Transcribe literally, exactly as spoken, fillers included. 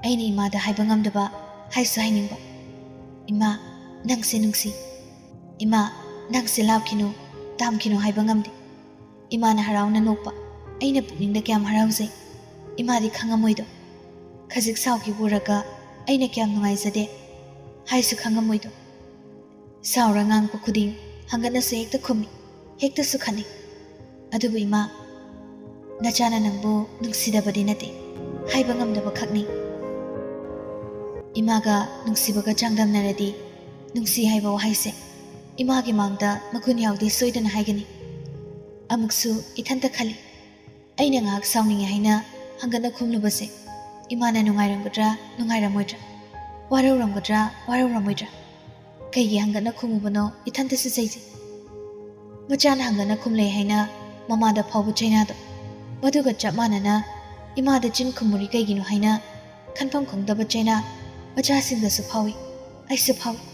ꯑꯩꯅ ꯏꯃꯥꯗ ꯍꯥꯏꯕ ꯉꯝꯗꯕ ꯍꯥꯏꯁꯨ ꯍꯥꯏꯅꯤꯡꯕ꯫ "ꯏꯃꯥ, ꯅꯪꯁꯦ ꯅꯨꯡꯁꯤ꯫ ꯏꯃꯥ, ꯅꯪꯁꯦ ꯂꯥꯞꯈꯤꯅꯨ, ꯇꯥꯝꯈꯤꯅꯨ ꯍꯥꯏꯕ ꯉꯝꯗꯦ꯫" ꯏꯃꯥꯅ ꯍꯔꯥꯎꯅ ꯅꯣꯛꯄ ꯑꯩꯅ ꯄꯨꯛꯅꯤꯡꯗ ꯀꯌꯥꯝ ꯍꯔꯥꯎꯖꯩ꯫ ꯏꯃꯥꯗꯤ ꯈꯪꯉꯝꯃꯣꯏꯗꯣ꯫ ꯈꯖꯤꯛ ꯁꯥꯎꯈꯤꯕ ꯎꯔꯒ ꯑꯩꯅ ꯀꯌꯥꯝ ꯅꯨꯡꯉꯥꯏꯖꯗꯦ ꯍꯥꯏꯁꯨ ꯈꯪꯉꯝꯃꯣꯏꯗꯣ꯫ ꯁꯥꯎꯔ ꯉꯥꯡꯕ ꯈꯨꯗꯤꯡ ꯍꯪꯒꯠꯅꯁꯨ ꯍꯦꯛꯇ ꯈꯨꯝꯃꯤ, ꯍꯦꯛꯇꯁꯨ ꯈꯠꯅꯩ꯫ ꯑꯗꯨꯕꯨ ꯏꯃꯥ, ꯅꯆꯥꯅ ꯅꯪꯕꯨ ꯅꯨꯡꯁꯤꯗꯕꯗꯤ ꯅꯠꯇꯦ, ꯍꯥꯏꯕ ꯉꯝꯗꯕ ꯈꯛꯅꯤ꯫ ꯏꯃꯥꯒ ꯅꯨꯡꯁꯤꯕꯒ ꯆꯥꯡꯗꯝꯅꯔꯗꯤ, ꯅꯨꯡꯁꯤ ꯍꯥꯏꯕ ꯋꯥꯍꯩꯁꯦ ꯏꯃꯥꯒꯤ ꯃꯥꯡꯗ ꯃꯒꯨꯟ ꯌꯥꯎꯗꯦ ꯁꯣꯏꯗꯅ ꯍꯥꯏꯒꯅꯤ꯫ ꯑꯃꯨꯛꯁꯨ ꯏꯊꯟꯇ ꯈꯜꯂꯤ, ꯑꯩꯅ ꯉꯥꯏꯍꯥꯛ ꯁꯥꯎꯅꯤꯡꯉꯦ ꯍꯥꯏꯅ ꯍꯪꯒꯠꯅ ꯈꯨꯝꯂꯨꯕꯁꯦ ꯏꯃꯥꯅ ꯅꯨꯡꯉꯥꯏꯔꯝꯒꯗ꯭ꯔꯥ, ꯅꯨꯡꯉꯥꯏꯔꯝꯃꯣꯏꯗ꯭ꯔꯥ, ꯋꯥꯔꯧꯔꯝꯒꯗ꯭ꯔꯥ, ꯋꯥꯔꯧꯔꯝꯃꯣꯏꯗ꯭ꯔꯥ? ꯀꯩꯒꯤ ꯍꯪꯒꯠꯅ ꯈꯨꯝꯃꯨꯕꯅꯣ ꯏꯊꯟꯇꯁꯨ ꯆꯩꯖꯩ꯫ ꯃꯆꯥꯅ ꯍꯪꯒꯠꯅ ꯈꯨꯝꯂꯦ ꯍꯥꯏꯅ ꯃꯃꯥꯗ ꯐꯥꯎꯕ ꯆꯩꯅꯥꯗꯣ, ꯃꯗꯨꯒ ꯆꯞ ꯃꯥꯟꯅꯅ ꯏꯃꯥꯗ ꯆꯤꯟ ꯈꯨꯝꯃꯨꯔꯤ ꯀꯩꯒꯤꯅꯣ ꯍꯥꯏꯅ ꯈꯟꯐꯝ ꯈꯪꯗꯕ ꯆꯩꯅꯥ ꯃꯆꯥꯁꯤꯡꯗꯁꯨ ꯐꯥꯎꯏ, ꯑꯩꯁꯨ ꯐꯥꯎꯏ꯫